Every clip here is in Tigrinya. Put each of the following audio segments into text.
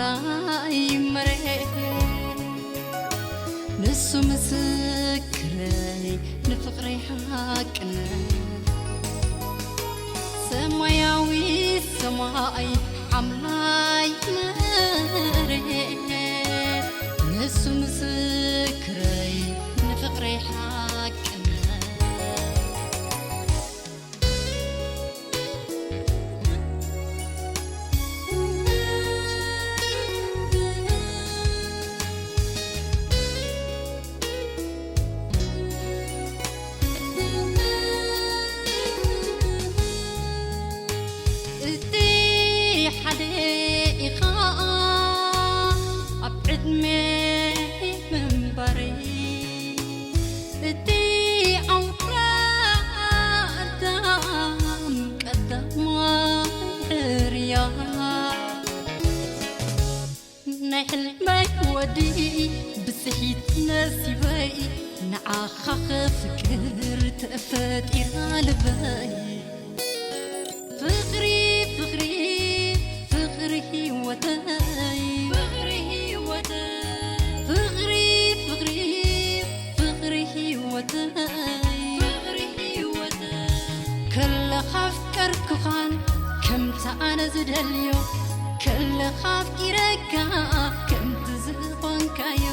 ኣይ መሬት፣ ንሱ ምስክረይ ንፍቕረይ ሓቅነት። ሰማያዊ ሰማይ ሓምላይ መሬት፣ ንሱ ምስክረይ ንፍቕረይ ሓቅነት። እቲ ሓደ ኢኻ ኣብ ዕድመ ምንባረይ፣ እቲ ኣውራ ኣዳም ቀዳማይ ሕርያ። ናይ ሕልመይ ወዲ ብጽሒት ነሲበይ፣ ንዓኻ ክፍቅር ተፈጢራ ልበይ። ፍቕሪ፣ ፍቕሪ፣ ፍቕሪ ህይወተይ። ፍቕሪ ህይወተይ። ፍቕሪ፣ ፍቕሪ፣ ፍቕሪ ህይወተይ። ፍቕሪ ህይወተይ። ከለኻ ኣፍቀርኩኻን ከምቲ ኣነ ዝደልዮ፣ ከለኻ ኣፍቂረካ ከምቲ ዝኾንካዮ፣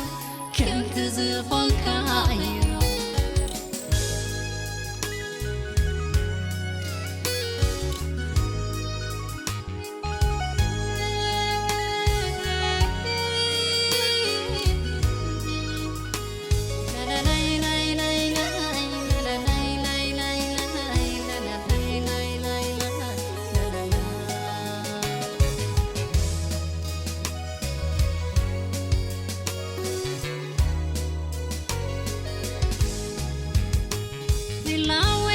ከምቲ ዝኾንካዮ። ሊላወ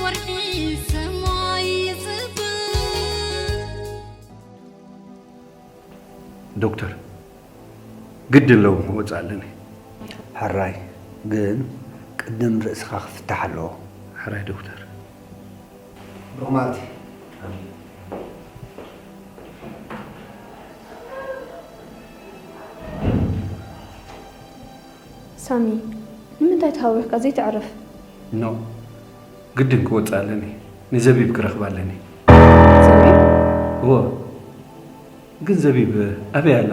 ወርሒ ሰማይ ይጽብብ። ዶክተር፣ ግድን ሎሚ ክወጽእ ኣለኒ። ሕራይ፣ ግን ቅድም ርእስኻ ክፍታሕ ኣለዎ። ሕራይ ዶክተር። ብሩኽ መዓልቲ። ሳሚ፣ ንምንታይ ተሃዊኽካ ዘይተዕርፍ? ኖ፣ ግድን ክወጽእ ኣለኒ። ንዘቢብ ክረኽባ ኣለኒ። ዘቢብ? እዎ። ግን ዘቢብ ኣበይ ኣላ?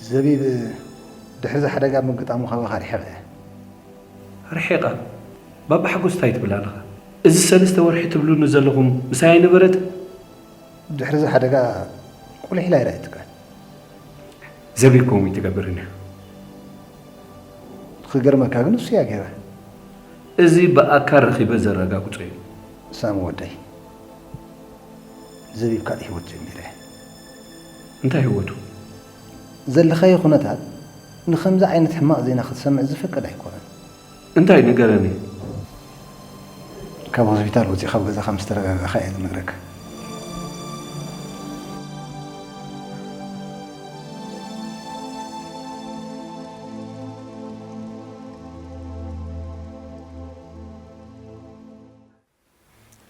ዘቢብ ድሕሪ እዚ ሓደጋ ምግጣሙ ካባኻ ርሒቐ እየ። ርሒቓ? ባባ ሓጎስ እንታይ ትብል ኣለኻ? እዚ ሰለስተ ወርሒ ትብሉኒ ዘለኹም ምሳይ ኣይነበረትን? ድሕሪ እዚ ሓደጋ ቁሊሕ ኢላ ኣይረኣየትካን። ዘቢብ ከምኡ ኣይትገብርን እያ። ክገርመካ ግን ንሱ እያ ገይራ። እዚ ብኣካል ረኺበ ዘረጋግጾ እዩ። ሳሚ ወደይ፣ ዘቢብ ካልእ ህይወት ጀሚረ እየ። እንታይ ህይወቱ? ዘለኻዮ ኩነታት ንኸምዚ ዓይነት ሕማቕ ዜና ክትሰምዕ ዝፈቅድ ኣይኮነን። እንታይ ንገረኒ? ካብ ሆስፒታል ወጺእካ ኣብ ገዛኻ ምስ ተረጋጋእካ እየ ዝነግረካ።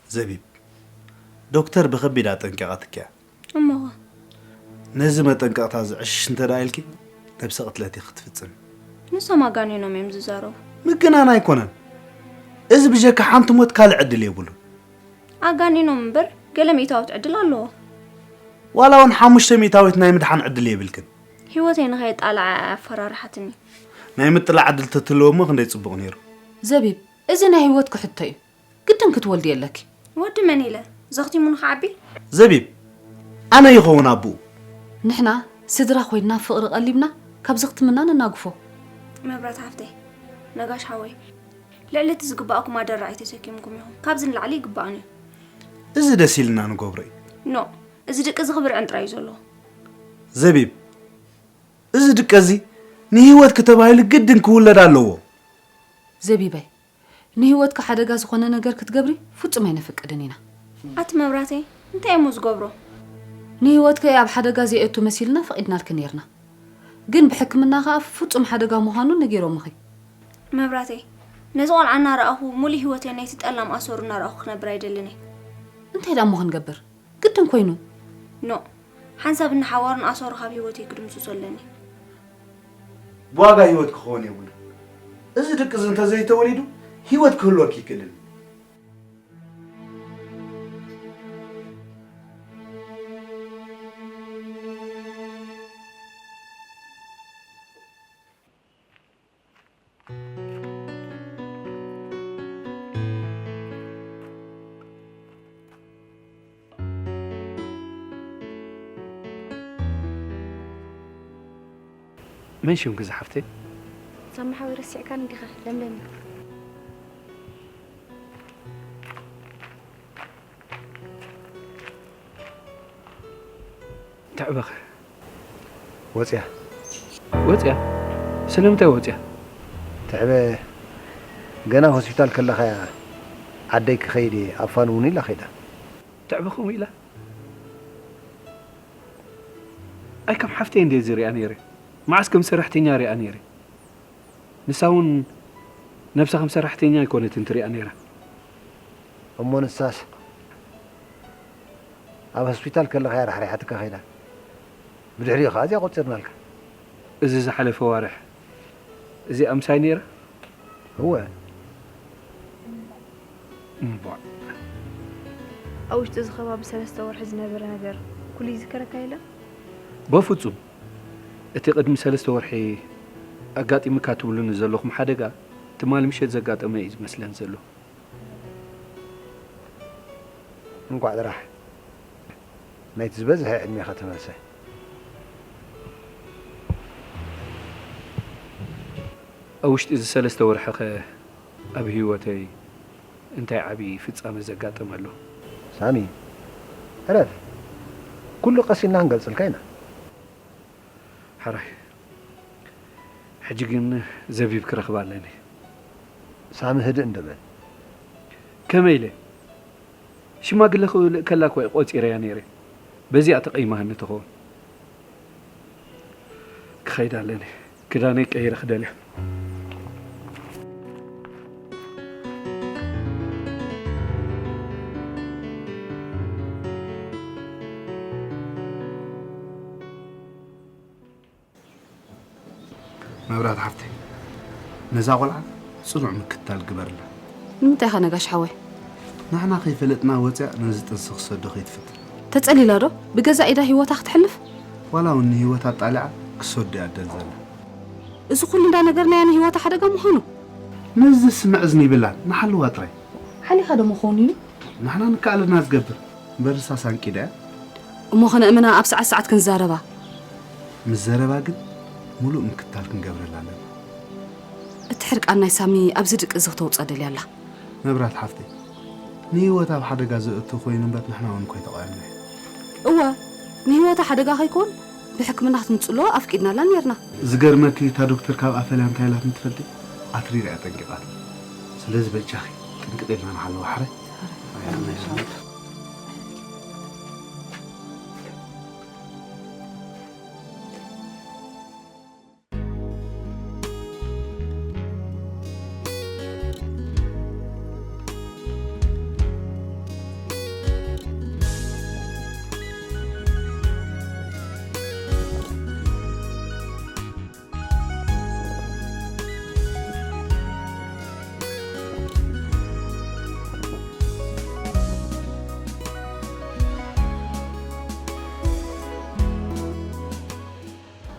ዘቢብ፣ ዶክተር ብኸቢድ ኣጠንቂቓትኪ እያ። እሞኸ? ነዚ መጠንቀቕታ እዚ ዕሽሽ እንተ ደኣ ኢልኪ፣ ነብሰ ቅትለት ኢኺ ክትፍጽሚ። ንሶም ኣጋኒኖም እዮም ዝዛረቡ። ምግናን ኣይኮነን። እዚ ብጀካ ሓንቲ ሞት ካልእ ዕድል የብሉን። ኣጋኒኖም እምበር፣ ገለ ሚእታዊት ዕድል ኣለዎ። ዋላ እውን ሓሙሽተ ሚእታዊት ናይ ምድሓን ዕድል የብልክን። ህይወተይ ንኸየጣልዓ እያ ኣፈራርሓትኒ። ናይ ምጥላዕ ዕድል ተትህልዎ እሞ ክንደይ ጽቡቕ ነይሩ። ዘቢብ፣ እዚ ናይ ህይወትኪ ሕቶ እዩ። ግድን ክትወልዲ የለኪ። ወዲ መን ኢለ? ዘኽቲሙ ንኽዓቢ? ዘቢብ፣ ኣነ ይኸውን ኣቦኡ። ንሕና ስድራ ኮይንና ፍቕሪ ቀሊብና ካብ ዘኽትምና ነናግፎ። መብራት ሓፍተይ፣ ነጋሽ ሓወይ፣ ልዕሊ እቲ ዝግባኣኩም ኣደራዒ ተሰኪምኩም ኢኹም። ካብዚ ንላዕሊ ይግባኣኒ እዩ። እዚ ደስ ኢልና ንገብሮ እዩ። ኖ፣ እዚ ድቂ እዚ ክብርዕን ጥራይ እዩ ዘለዎ። ዘቢብ፣ እዚ ድቂ እዚ ንህይወትኪ ተባሂሉ ግድን ክውለድ ኣለዎ። ዘቢበይ፣ ንህይወትካ ሓደጋ ዝኾነ ነገር ክትገብሪ ፍጹም ኣይነፍቅድን ኢና። ኣቲ መብራተይ፣ እንታይ እሞ ዝገብሮ? ንህይወትከ ኣብ ሓደጋ ዘየእቱ መሲልና ፈቒድናልኪ ኔርና። ግን ብሕክምና ከኣ ፍጹም ሓደጋ ምዃኑ ነጊሮምኺ። መብራተይ፣ ነዚ ቆልዓ እናረኣኹ፣ ሙሉእ ህይወተይ ናይቲ ጠላም ኣሰሩ እናረኣኹ ክነብር ኣይደልን እየ። እንታይ ደኣ እሞ ክንገብር? ግድን ኮይኑ። ኖ፣ ሓንሳብ እናሓዋሩን ኣሰሩ ካብ ህይወተይ ክድምስሶ ኣለኒ። ብዋጋ ህይወት ክኸውን የብሉን። እዚ ድቂ እዚ እንተዘይተወሊዱ ህይወት ክህልወኪ ይክእልን። መን ሽምኪ ዝሓፍተይ? ሳሚ ሓወይ ረሲዕካኒ ዲኻ? ለምለም እየ። ትዕበኸ? ወጽያ። ወጽያ? ስለምንታይ ወጽያ? ትዕበ ገና ሆስፒታል ከለኻያ ዓደይ ክኸይድ እየ ኣብ ፋን እውን ኢላ ኸይዳ። ትዕበ ከምኡ ኢላ? ኣይ ከም ሓፍተይ እንደ ዝሪኣ ነይረ። መዓስ ከም ሰራሕተኛ ሪኣ ነይረ። ንሳ እውን ነብሳ ከም ሰራሕተኛ ኣይኮነትን ትሪኣ ነይራ። እሞ ንሳስ ኣብ ሆስፒታል ከለኻ እያ ራሕሪሓትካ ከይዳ። ብድሕሪኡ ኸዓ እዚኣ ቆጺርናልካ። እዚ ዝሓለፈ ዋርሕ እዚኣ ምሳይ ነይራ? እወ። እምቧዕ። ኣብ ውሽጢ እዚ ከባቢ ሰለስተ ወርሒ ዝነበረ ነገር ኩሉ ይዝከረካ የለን? በፍጹም። እቲ ቅድሚ ሰለስተ ወርሒ ኣጋጢሙካ ትብሉኒ ዘለኹም ሓደጋ ትማሊ ምሸት ዘጋጠመ እዩ ዝመስለኒ ዘሎ። እንቋዕ ጥራሕ ናይቲ ዝበዝሐ ዕድሜኻ ተመልሰ። ኣብ ውሽጢ እዚ ሰለስተ ወርሒ ኸ ኣብ ህይወተይ እንታይ ዓቢ ፍጻመ ዘጋጠመ ኣሎ? ሳሚ፣ ዕረፍ። ኩሉ ቀስ ኢልና ክንገልጸልካ ኢና። ሕራይ። ሕጂ ግን ዘቢብ ክረኽባ ኣለኒ። ሳሚ፣ ህድእ እንዶ በል። ከመይ ኢለ? ሽማግለ ክልእከላ እኮ እየ ቆጺረያ ነይረ። በዚኣ ተቐይማኒ ትኸውን። ክኸይድ ኣለኒ። ክዳነይ ቀይረ ክደልያ። መብራት ሓፍተይ፣ ነዛ ቆልዓ ጽኑዕ ምክትታል ግበርላ። ንምንታይ ኸ ነጋሽ ሓወይ? ንሕና ከይፈለጥና ወጽያ ነዚ ጥንሲ ክሰዶ ከይትፍትን። ተጸሊላ ዶ ብገዛእ ኢዳ ህይወታ ክትሕልፍ? ዋላ እውን ንህይወታ ኣጣሊዓ ክሰዶ እያ ደል ዘላ። እዚ ኩሉ እንዳነገርናያ ንህይወታ ሓደጋ ምዃኑ? ነዚ ስምዕ እዝኒ ይብላን ንሓልዋ ጥራይ። ሓሊኻ ዶ መኸውን ኢሉ? ንሕና ንከኣለና ዝገብር እምበር ንሳ ሳንቂ ድያ? እሞ ከነእምና ኣብ ሰዓት ሰዓት ክንዛረባ። ምስ ዘረባ ግን ሙሉእ ምክትታል ክንገብረላ ኣለና። እቲ ሕርቃን ናይ ሳሚ ኣብዚ ድቂ እዚ ክተውፅኦ ደልያ ኣላ። መብራት ሓፍተይ፣ ንህይወት ኣብ ሓደጋ ዘእቱ ኮይኑ እምበር ንሕና እውን እኮ ኣይተቓወምናዮ። እወ፣ ንህይወታ ሓደጋ ከይኮን ብሕክምና ክትምፅሎ ኣፍቂድናላ ነርና። ዝገርመኪ እታ ዶክተር ካብ ኣፈልያ እንታይ ኢላትኒ ትፈልጢ? ኣትሪር እያ ጠንቂቓት። ስለዚ በጃኺ ጥንቅቕ ኢልና ንሓልዋ ሕራይ።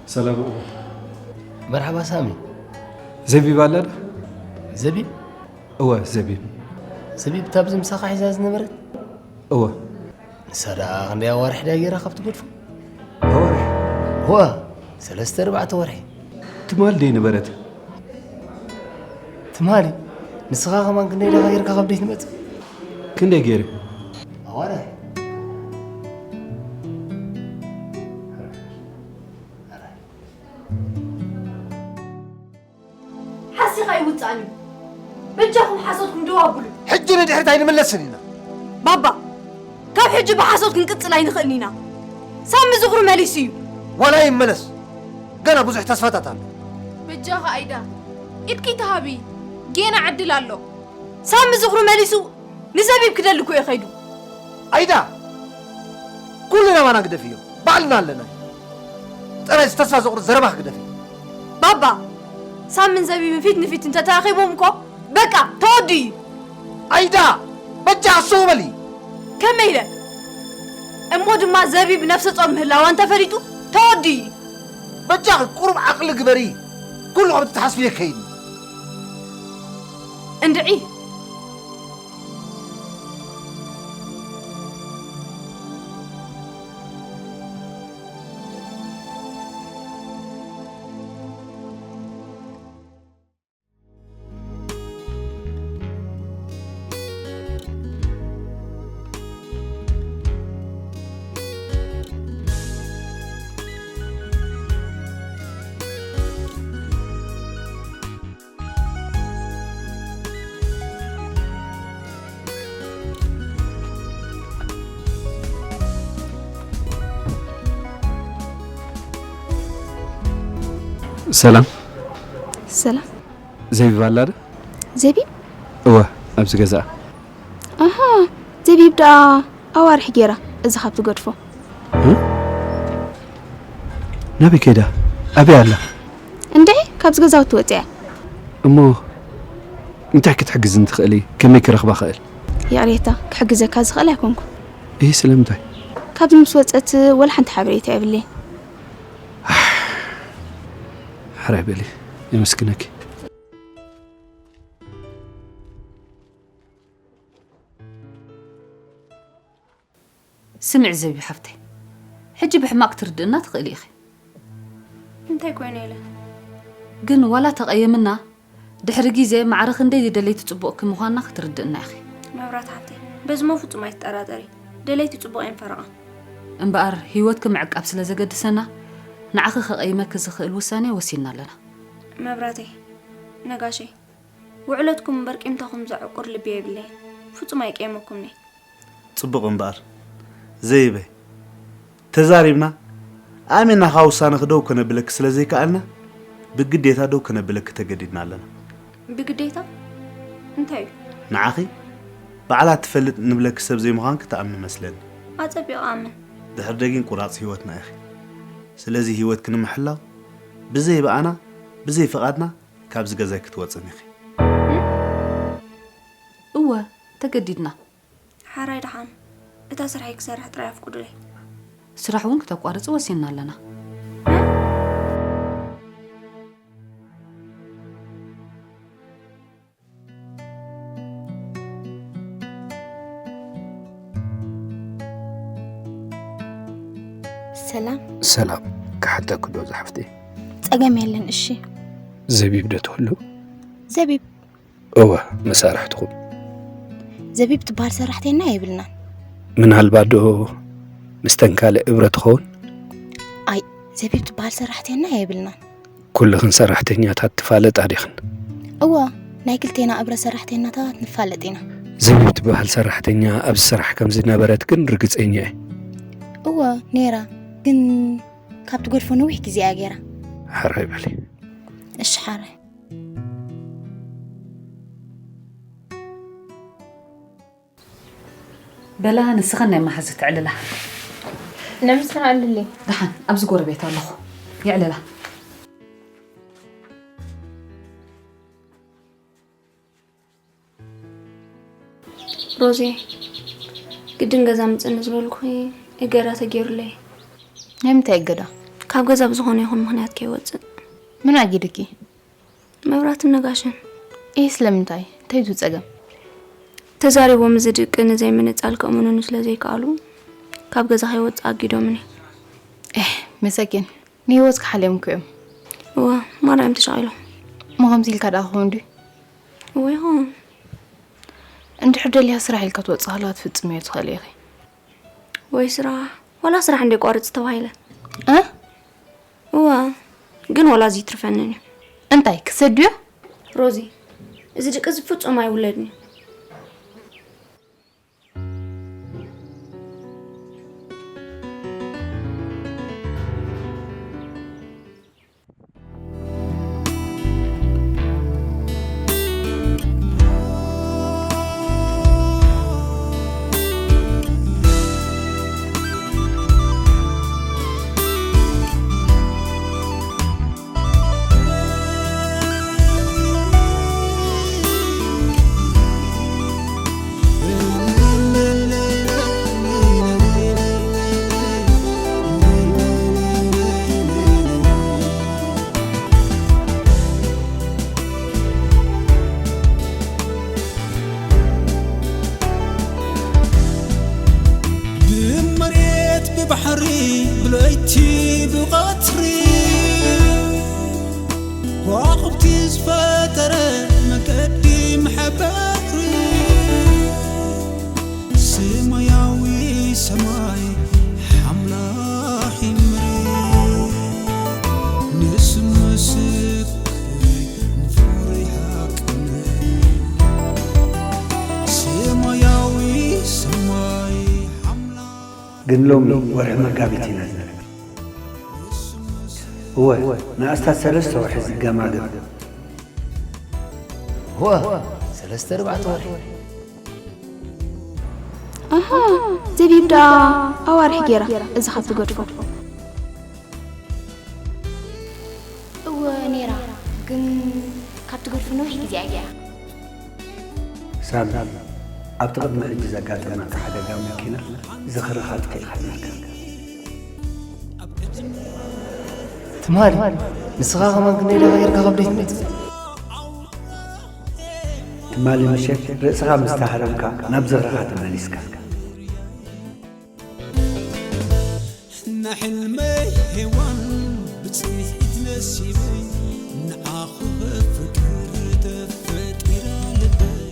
ሰላም እሞ። መርሓባ ሳሚ። ዘቢብ ኣላ ዶ? ዘቢብ? እወ፣ ዘቢብ። ዘቢብ እታ ኣብዚ ምሳኻ ሒዛ ዝነበረት? እወ። ንሳ ደኣ ክንደይ ኣዋርሕ ድያ ገይራ ካብ ትገድፎ? ኣዋርሕ? እወ፣ ሰለስተ ኣርባዕተ ወርሒ። ትማል ደይ ነበረት? ትማሊ? ንስኻ ከማን ክንደይ ደኻ ጌርካ ካብ ደይ ትመጽእ? ክንደይ ገይረ? ኣዋርሕ። ሓሲኻ ኣይውጻእን እዩ። በጃኹም ሓሶትኩም ደው ኣብሉ። ሕጂ ንድሕሪት ኣይንምለስን ኢና። ባባ፣ ካብ ሕጂ ብሓሶት ክንቅጽል ኣይንኽእልን ኢና። ሳሚ ዝኽሩ መሊሱ እዩ። ዋላ ይመለስ፣ ገና ብዙሕ ተስፋታት ኣሎ። በጃኻ ኣይዳ፣ ኢድኪ ተሃቢ፣ ጌና ዕድል ኣሎ። ሳሚ ዝኽሩ መሊሱ ንዘቢብ ክደሊ እኮ እዩ ከይዱ። ኣይዳ፣ ኩሉ ናባና ግደፍዮ። ባዕልና ኣለና። ጥራይ ተስፋ ዘቑርጽ ዘረባ ክግደፊ። ባባ፣ ሳምን ዘቢብን ፊት ንፊት እንተተራኺቦም እኮ በቃ ተወዱ እዩ። ኣይዳ፣ በጃ ኣስው በሊ። ከመይ ኢለ? እሞ ድማ ዘቢብ ነፍሰ ጾር ምህላዋ እንተፈሊጡ ተወዱ እዩ። በጃ ቁሩብ ዓቕሊ ግበሪ። ኩሉ ከምቲ ትሓስብዮ ከይድ። እንድዒ። ሰላም። ሰላም። ዘቢብ ኣላ ዶ? ዘቢብ? እወ፣ ኣብዚ ገዛ። ኣሃ፣ ዘቢብ ደኣ ኣዋርሕ ጌራ፣ እዚ ካብ ትገድፎ። እ? ናበይ ከይዳ? ኣበይ ኣላ? እንድዒ፣ ካብዚ ገዛውቲ ወጺኣ። እሞ እንታይ ክትሕግዝኒ ትኽእሊ? ከመይ ክረኽባ ክእል? ይቕሬታ፣ ክሕግዘካ ዝኽእል ኣይኮንኩ። እህ፣ ስለምንታይ? ካብዚ ምስ ወጸት ወላ ሓንቲ ሓበሬታ የብለይን። ሕራይ በሊ፣ የመስግነኪ። ስምዒ ዘቢብ ሓፍተይ፣ ሕጂ ብሕማቕ ክትርድእና ትኽእሊ ኢኺ። እንታይ ኮይነ ኢለ? ግን ዋላ ተቐየምና፣ ድሕሪ ግዜ ማዕረ ክንደይ ደለይቲ ጽቡቕኪ ምዃንና ክትርድእና ኢኺ። መብራት ሓፍተይ፣ በዚ እሞ ፍጹም ኣይትጠራጠሪ። ደለይቲ ጽቡቕ እየን ፈረቓ። እምበኣር ህይወትኪ ምዕቃብ ስለ ዘገድሰና፣ ንዓኺ ከቐይመኪ ዝኽእል ውሳኔ ወሲንና ኣለና። መብራተይ፣ ነጋሸይ፣ ውዕለትኩም እምበር ቂምታኹም ዘዕቁር ልቢ የብለይን። ፍጹም ኣይቀየመኩምን'የ። ጽቡቕ እምበኣር፣ ዘይበ፣ ተዛሪብና፣ ኣሚንና ካብ ውሳነኺ ደው ከነብለኪ ስለ ዘይከኣልና፣ ብግዴታ ደው ከነብለኪ ተገዲድና ኣለና። ብግዴታ? እንታይ እዩ? ንዓኺ ባዕላ ትፈልጥ ንብለኪ ሰብ ዘይምዃንኪ ትኣምኒ መስለኒ። ኣጸቢቑ ኣምን። ድሕር ደጊም ቁራጽ ህይወትና ኢኺ። ስለዚ ህይወትኪ ንምሕላው፣ ብዘይ ብኣና፣ ብዘይ ፍቓድና፣ ካብዚ ገዛይ ክትወጽን ኢኺ። እወ፣ ተገዲድና። ሓራይ ደሓን፣ እታ ስርሐይ ክሰርሕ ጥራይ ኣፍቅዱለይ። ስራሕ እውን ክተቋርጺ ወሲንና ኣለና። ሰላም። ሰላም፣ ክሓተኪ ዶ ዝሓፍተይ? ጸገም የለን፣ እሺ። ዘቢብ ዶ ትህሉ? ዘቢብ? እወ፣ መሳርሕትኹም። ዘቢብ ትበሃል ሰራሕተኛ የብልናን። ምናልባት ዶ ምስተን ካልእ እብረ ትኸውን? ኣይ፣ ዘቢብ ትበሃል ሰራሕተኛ የብልናን። ኩልኽን ሰራሕተኛታት ትፋለጣ ዲኽን? እወ፣ ናይ ክልቴና እብረ ሰራሕተኛታት ንፋለጥ ኢና። ዘቢብ ትበሃል ሰራሕተኛ ኣብዚ ስራሕ ከም ዝነበረት ግን ርግጸኛ እየ። እወ፣ ነይራ፣ ግን ካብ ትገድፎ ነዊሕ ግዜ እያ ገይራ። ሕራይ በሊ። እሺ፣ ሓራይ። በላ፣ ንስኽን ናይ መሓዙት ትዕልላ። ነምስና ኣለለይ። ደሓን፣ ኣብዚ ጎረቤት ኣለኹ። የዕልላ። ሮዜ፣ ግድን ገዛ ምጽኒ ዝበልኩ እገዳ ተገይሩለይ። ናይ ምንታይ እገዳ? ካብ ገዛ ብዝኾነ ይኹን ምኽንያት ከይወጽእ። ምን ኣጊድኪ? መብራትን ነጋሽን። ይህ ስለምንታይ? እንታይ እዩ ጸገም? ተዛሪቦም እዚ ድቂ ንዘይምንጻል ከእምኑኒ ስለ ዘይከኣሉ፣ ካብ ገዛ ከይወጽእ ኣጊዶምኒ። ኤህ፣ መሰኪን። ንህይወትኪ ሓልዮም እኮ እዮም። እወ፣ ማራ እዮም ተሻቒሎም። እሞ ከምዚ ኢልካ ደኣ ክኸውን ድዩ? እወ፣ ይኹን። እንድሕር ደሊኻ ስራሕ ኢልካ ትወጽእ ሃለኻ ክትፍጽምዮ ትኽእሊ ኢኺ። ወይ ስራሕ፣ ዋላ ስራሕ እንደቋርጽ ተባሂለ። እ? እወ፣ ግን ዋላ እዚ ይትርፈንን እዩ። እንታይ፣ ክሰድዮ? ሮዚ፣ እዚ ድቂ እዚ ፍጹም ኣይውለድን እዩ። ብቐትሪ ከዋኽብቲ ዝፈጠረ መገዲ ምሕባር ሰማያዊ ሰማይ ሓምላኽ ይምሪ ንስሙ ምስክር ንፍቕሪ ሓቅነት ሰማያዊ ሰማይ ሓምላኽ ግን ሎሚ ወርሒ መጋቢት ኢና ዘለና። እወ፣ ንኣስታት ሰለስተ ወርሒ ዝገማገም። እወ፣ ሰለስተ ኣርባዕተ ወርሒ። ኣሃ፣ ዘቢብ ደኣ ኣዋርሕ ገይራ፣ እዚ ካብ ትገድፎ። እወ፣ ነይራ። ግን ካብ ትገድፎ ነዊሕ ግዜ እያ ገይራ። ሳሚ፣ ኣብቲ ቅድሚ ሕጂ ዘጋጠመካ ሓደጋ መኪና ዝኽርኻ ጥቂት ክሕብረካ። ትማሊ ንስኻ ከማን ክንደይ ደቂቕ ጌርካ ካብ ቤት መጽእ? ትማሊ ምሸት ርእስኻ ምስ ተሃረምካ ናብ ዝኽርኻ ተመሊስካ። ንሕልመይ ሄዋን ብጽንሒት ነሲበይ ንዓኹ ፍቅር ተፈጢራ ልበይ።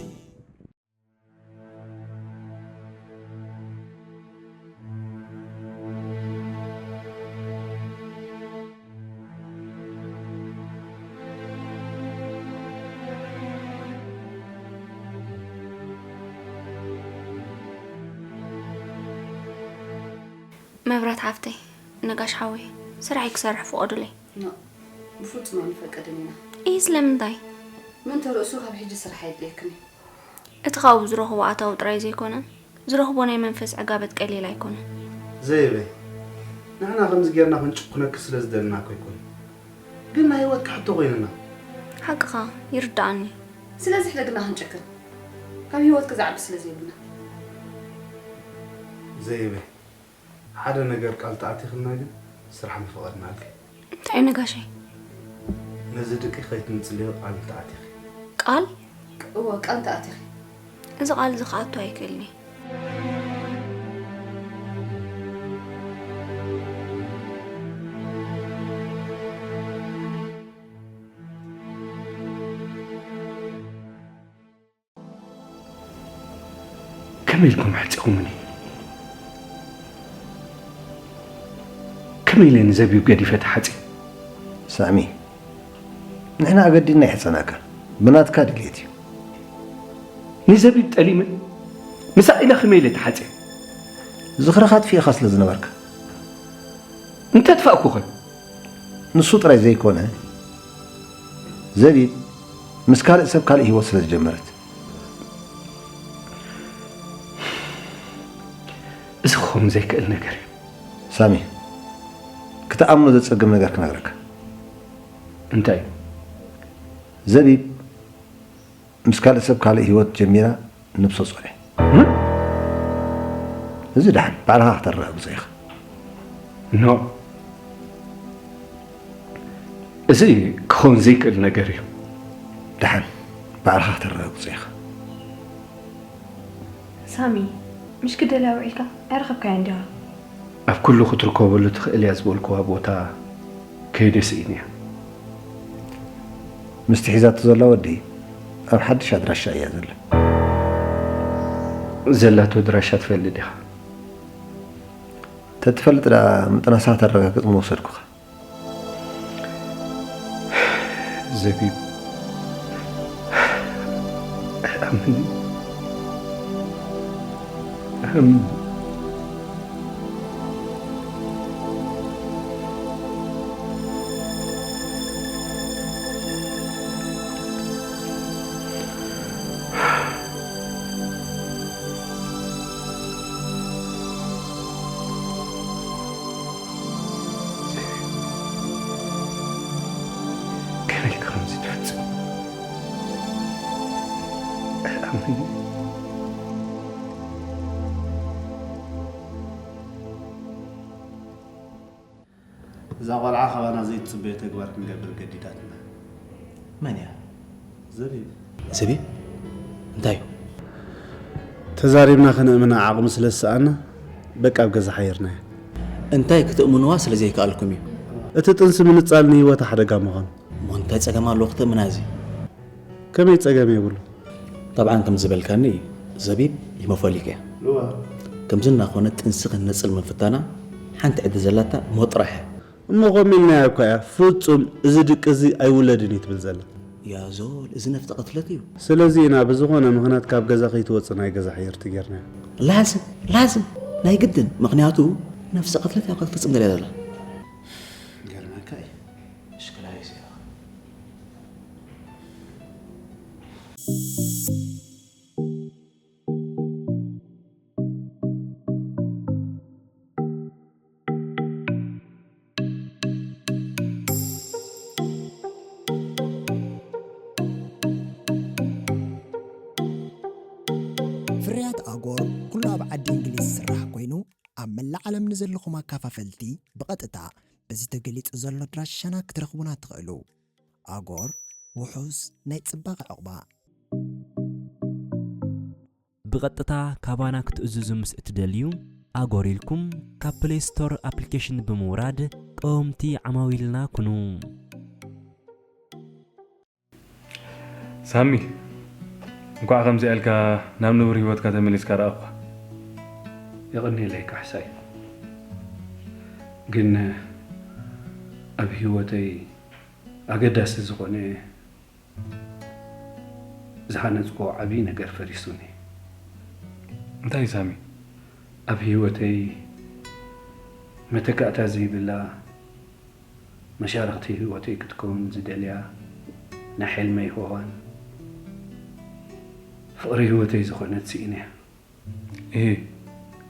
መብራት ሓፍተይ፣ ነጋሽ ሓወይ፣ ስራሐይ ክሰርሕ ፍቐዱለይ። ኖ፣ ብፍጹም ኣይንፈቅድን ኢና። ኢሂ፣ ስለምንታይ? ምእንቲ ርእሱ ካብ ሕጂ ስራሕ ኣየድልየክን እዩ። እቲ ካብኡ ዝረኽቦ ኣታዊ ጥራይ ዘይኮነ፣ ዝረኽቦ ናይ መንፈስ ዕጋበት ቀሊል ኣይኮነን። ዘይበይ፣ ንሕና ከምዚ ጌርና ክንጭኩነኪ ስለ ዝደለና እኮ ኣይኮነን። ግን ናይ ህይወትኪ ሕቶ ኮይንና። ሓቅኻ፣ ይርድኣኒ። ስለዚ ሕደግና ክንጨክን፣ ካብ ህይወትኪ ዝዓቢ ስለ ዘይብልና። ዘይበይ፣ ሓደ ነገር ቃል ተኣቲኽልና ግን ስራሕ ምፈቐድናልኪ። እንታይ ነጋሸይ? ነዚ ድቂ ከይትምጽልዮ ቃል ተኣቲኺ። ቃል? እወ፣ ቃል ተኣቲኺ። እዚ ቃል እዚ ክኣቱ ኣይክእልኒ። ከመይ ኢልኩም ኣሕጺኹምኒ? ከመይ ኢለ ንዘቢብ ገዲፈ ተሓጽየ? ሳሚ፣ ንሕና ኣገዲድና ኣይሕጸናካን፣ ብናትካ ድልየት እዩ። ንዘቢብ ጠሊመ ምሳእ ኢለ ከመይ ኢለ ተሓጽየ? ዝኽርኻ ኣጥፊእኻ ስለ ዝነበርካ። እንተ ኣጥፋእኩኸ? ንሱ ጥራይ ዘይኮነ፣ ዘቢብ ምስ ካልእ ሰብ ካልእ ህይወት ስለ ዝጀመረት። እዚ ክኸውን ዘይክእል ነገር እዩ። ሳሚ፣ ክትኣምኖ ዘጸግም ነገር ክነግረካ። እንታይ እዩ? ዘቢብ ምስ ካልእ ሰብ ካልእ ህይወት ጀሚራ ንብሶ ጾረ። እ? እዚ ደሓን ባዕልኻ ክተረጋግጾ ኢኻ። ኖ። እዚ ክኸውን ዘይክእል ነገር እዩ። ደሓን ባዕልኻ ክተረጋግጾ ኢኻ። ሳሚ፣ ምሽ ክደልያ ውዒልካ ኣይረኸብካያን ዲኻ? ኣብ ኩሉ ክትርከበሉ ትኽእል እያ ዝበልክዋ ቦታ ከይደ ስኢነያ። ምስቲ ሒዛቶ ዘላ ወዲ ኣብ ሓድሽ ኣድራሻ እያ ዘላ። ዘላቶ ኣድራሻ ትፈልጥ ዲኻ? ተትፈልጥ ደኣ ምጥናሳ ተረጋግጽ ምወሰድኩኻ። ዘቢብ፣ ኣይኣምንን። ኣይኣምንን። ከመይ ኢልካ ከምዚ ትፍጽም? ኣይኣምንን። እዛ ቆልዓ ካባና ዘይትጽበዮ ተግባር ክንገብር ገዲዳትና። መን እያ? ዘቢብ። ዘቢብ? እንታይ እዩ? ተዛሪብና ከነእምና ዓቕሚ ስለ ዝሰኣና፣ በቃ ኣብ ገዛ ሓይርናያ። እንታይ ክትእምንዋ ስለ ዘይከኣልኩም እዩ። እቲ ጥንሲ ምንጻል ንህይወታ ሓደጋ ምዃኑ። እሞ እንታይ ጸገም ኣለዎ ክትእምና እዚ? ከመይ ጸገም የብሉ? ጠብዓን ከም ዝበልካኒ ዘቢብ ሂሞፎሊክ እያ። እዋ። ከምዚ እናኾነ ጥንሲ ክንነጽል ምፍታና ሓንቲ ዕድል ዘላታ እሞ ጥራሕ እያ። እሞ ከምኡ ኢልናያ እኳ እያ፣ ፍጹም እዚ ድቂ እዚ ኣይውለድን እዩ ትብል ዘላ። ያ ዞል፣ እዚ ነፍጠ ቅትለት እዩ። ስለዚ ኢና ብዝኾነ ምኽንያት ካብ ገዛ ከይትወጽእ ናይ ገዛ ሕየርቲ ጌርናያ። ላዝም፣ ላዝም፣ ናይ ግድን፣ ምኽንያቱ ነፍሰ ቅትለት እያ ክትፍጽም ደልያ ዘላ። ገርመካ እዩ። ሽክላ እዩ። ፍርያት ኣጎር ኩሉ ኣብ ዓዲ እንግሊዝ ዝስራሕ ኮይኑ፣ ኣብ መላእ ዓለም ንዘለኹም ኣካፋፈልቲ ብቐጥታ በዚ ተገሊጹ ዘሎ ኣድራሻና ክትረኽቡና ትኽእሉ። ኣጎር፣ ውሑስ ናይ ጽባቐ ዕቑባ። ብቐጥታ ካባና ክትእዝዙ ምስ እትደልዩ፣ ኣጎር ኢልኩም ካብ ፕሌይ ስቶር ኣፕሊኬሽን ብምውራድ ቀወምቲ ዓማዊልና ኩኑ። ሳሚ፣ እንኳዕ ከምዚኣ ኢልካ ናብ ንቡር ህይወትካ ተመሊስካ ረኣኹኻ። የቐንየለይ ካሕሳይ። ግን ኣብ ህይወተይ ኣገዳሲ ዝኾነ ዝሃነጽክዎ ዓብዪ ነገር ፈሪሱኒ። እንታይ እዩ ሳሚ? ኣብ ህይወተይ መተካእታ ዘይብላ መሻርኽቲ ህይወተይ ክትከውን ዝደልያ ናይ ሕልመይ ሆዋን ፍቕሪ ህይወተይ ዝኾነት ስኢነያ። እሂ፣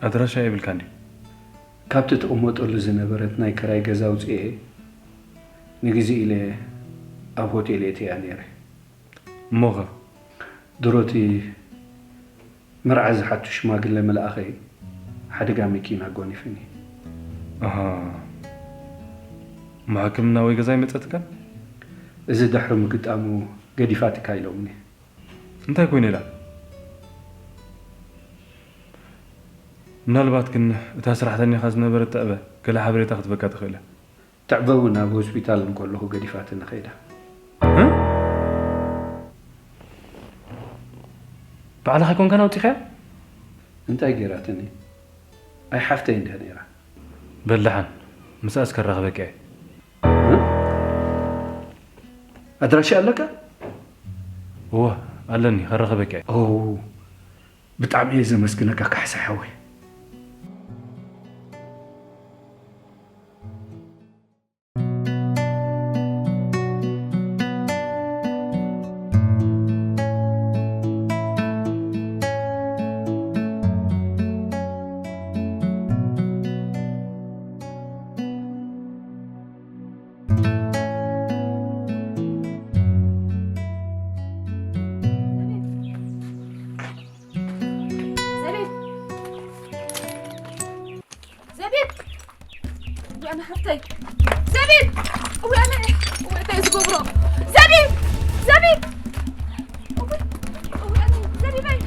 ኣድራሻ የብልካን ድዩ? ካብቲ ትቕመጠሉ ዝነበረት ናይ ክራይ ገዛ ኣውጺኤ ንግዜ ኢለ ኣብ ሆቴል እትያ ነይረ። እሞኸ? ድሮቲ መርዓ ዝሓቱ ሽማግለ መልኣኸይ ሓደጋ መኪና ጎኒፍኒ። ኣሃ። እሞ ሕክምና ወይ ገዛ ኣይመጸትካን? እዚ ድሕሪ ምግጣሙ ገዲፋትካ ኢሎምኒ። እንታይ ኮይነ ኢላ? ምናልባት ግን እታ ሰራሕተኛኻ ዝነበረት ትዕበ ገለ ሓበሬታ ክትበካ ትኽእል እያ። ትዕበ እውን ኣብ ሆስፒታል እንከለኹ ገዲፋትኒ ከይዳ። እ? ባዕልኻ ኣይኮንካን ኣውጺኻያ? እንታይ ገይራትኒ? ኣይ ሓፍተይ እንድያ ነይራ። በል ደሓን፣ ምስኣስ ከራኽበካ እየ። እ? ኣድራሻ ኣለካ? እወ፣ ኣለኒ፣ ከራኽበካ እየ። ኦ፣ ብጣዕሚ እየ ዘመስግነካ ካሕሳይ ሓወይ። ዘቢብ! ዘቢብ! እውይ ኣነ ሓፍተይ! ዘቢብ! እውይ ኣነ! እውይ እንታይ እዩ ዝገብሮ? ዘቢብ! ዘቢብ! እውይ! እውይ ኣነ! ዘቢበይ!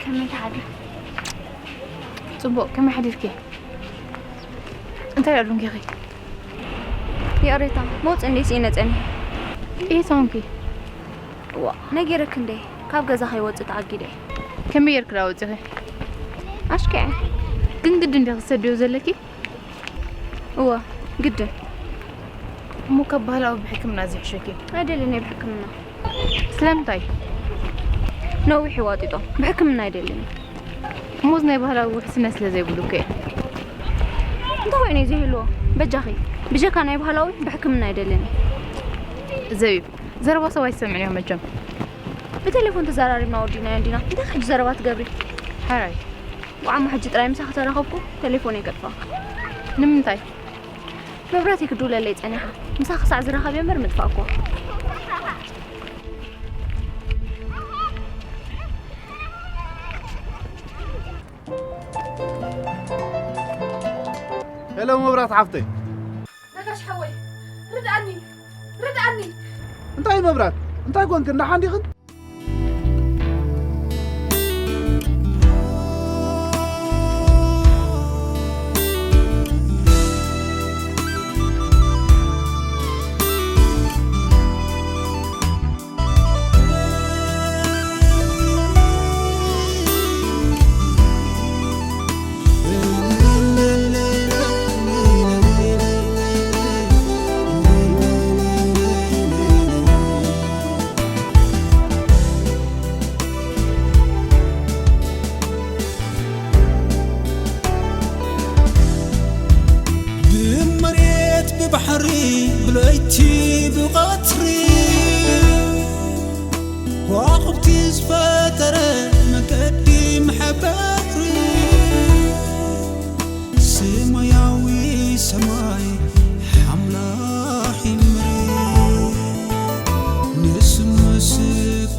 ከመይ ትሓድሪ? ጽቡቕ፣ ከመይ ሓዲርኪ? እንታይ ደኣ ደንጊኺ? ይቕሬታ፣ መውጽእ እንድየ ስኢነ ጸኒሐ። ጥይት ሆንኪ? እዋ፣ ነጊረኪ እንደ፣ ካብ ገዛ ከይወጽእ ተኣጊደ። ከመይ ጌርኪ ደኣ ወጺኺ? ኣሽኪዐ። ግን ግድን ድዩ ክትሰድዮ ዘለኪ? እወ፣ ግድን። እሞ ካብ ባህላዊ ብሕክምና ዝሕሸኪ? ኣይደልን እየ ብሕክምና። ስለምንታይ? ነዊሕ ይዋጢጦ። ብሕክምና ኣይደልን እየ። እሞ እዚ ናይ ባህላዊ ውሕስነት ስለ ዘይብሉ እኮ እየ። እንታይ ኮይኑ እዩ ዘይህልዎ? በጃኺ፣ ብጀካ ናይ ባህላዊ ብሕክምና ኣይደልን እየ። ዘቢብ፣ ዘረባ ሰብ ኣይትሰምዕን ኢኻ መቸም። ብቴሌፎን ተዘራሪብና ወዲእናዮ እንዲና። እንታይ ሕጂ ዘረባ ትገብሪ? ሓራይ። ዋዓሞ ሕጂ ጥራይ ምሳኺ ተራኸብኩ፣ ቴሌፎነይ ከጥፍኣ። ንምንታይ? መብራህተይ ክድውለለይ ጸኒሓ። ምሳኺ ክሳዕ ዝራኸብ እየ እምበር ምጥፋእ እኮ። ሄሎ መብራት ሓፍተይ። ነጋሽ ሓወይ፣ ርድኣኒ፣ ርድኣኒ። እንታ ኣይ መብራት፣ እንታይ ኮንክን? ደሓን ዲኽን? ብመሬት ብባሕሪ ብለይቲ ብቐትሪ ከዋኽብቲ ዝፈጠረ መገዲ መሐበሪ ሰማያዊ ሰማይ ሓምላኺ ምድሪ ንስምስክ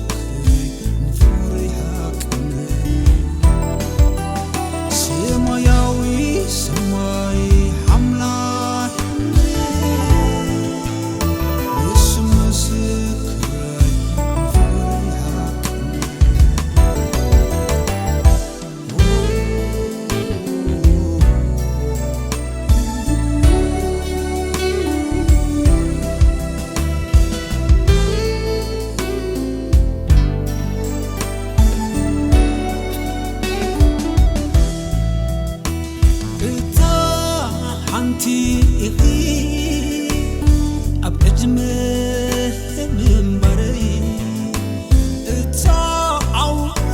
ንፍቕሪ ሓቅነት ሰማያዊ ሰማይ ሓምላኺ ምድሪ ንስምስክ ንፍቕሪ ሓቅነት እታ ሓንቲ ኢኺ ኣብ ዕድመ ምንባረይ እታ ኣውራ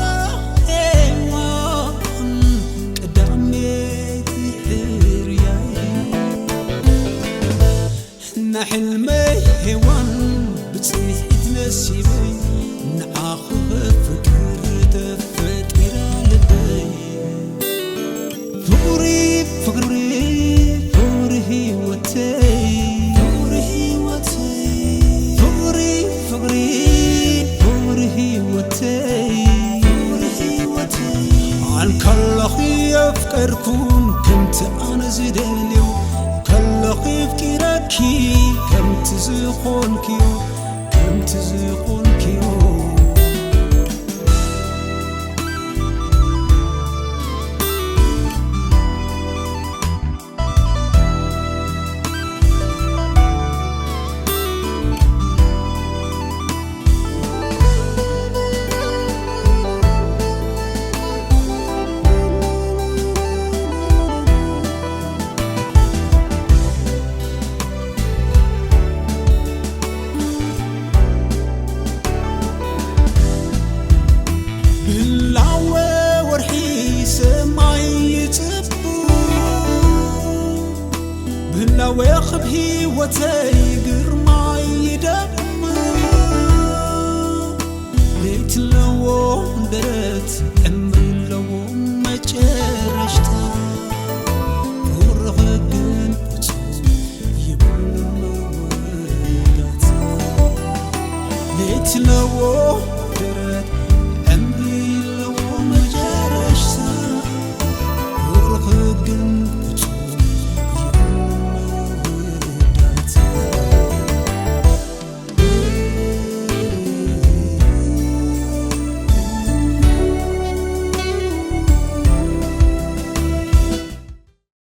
ሄዋን ቀዳመይቲ ሕርያይ ናይ ሕልመይ ሄዋን ብጽሒት ነሲበይ ንዓኺ ፍቅር ተፈጢራ ልበይ ፍቕሪ ፍቕሪ ፍቕሪ ህይወተይ ፍቕሪ ህይወተይ ፍቕሪ ፍቕሪ ፍቕሪ ህይወተይ ፍቕሪ ህይወተይ ኣንከለኺ የፍቀርኩን ከምቲ ኣነ ዝደልዮ ከለኺ ኣፍቂረኪ ከምቲ ዝኾንክዮ ከምቲ ዝኾንክዮ ብህላወ ወርሒ ሰማይ ይጽብብ ብህላወ ክብ ህይወተይ ግርማይ ይደምቕ ለይቲ ኣለዎ ደረት ዕምሪ ኣለዎ መጨረሻ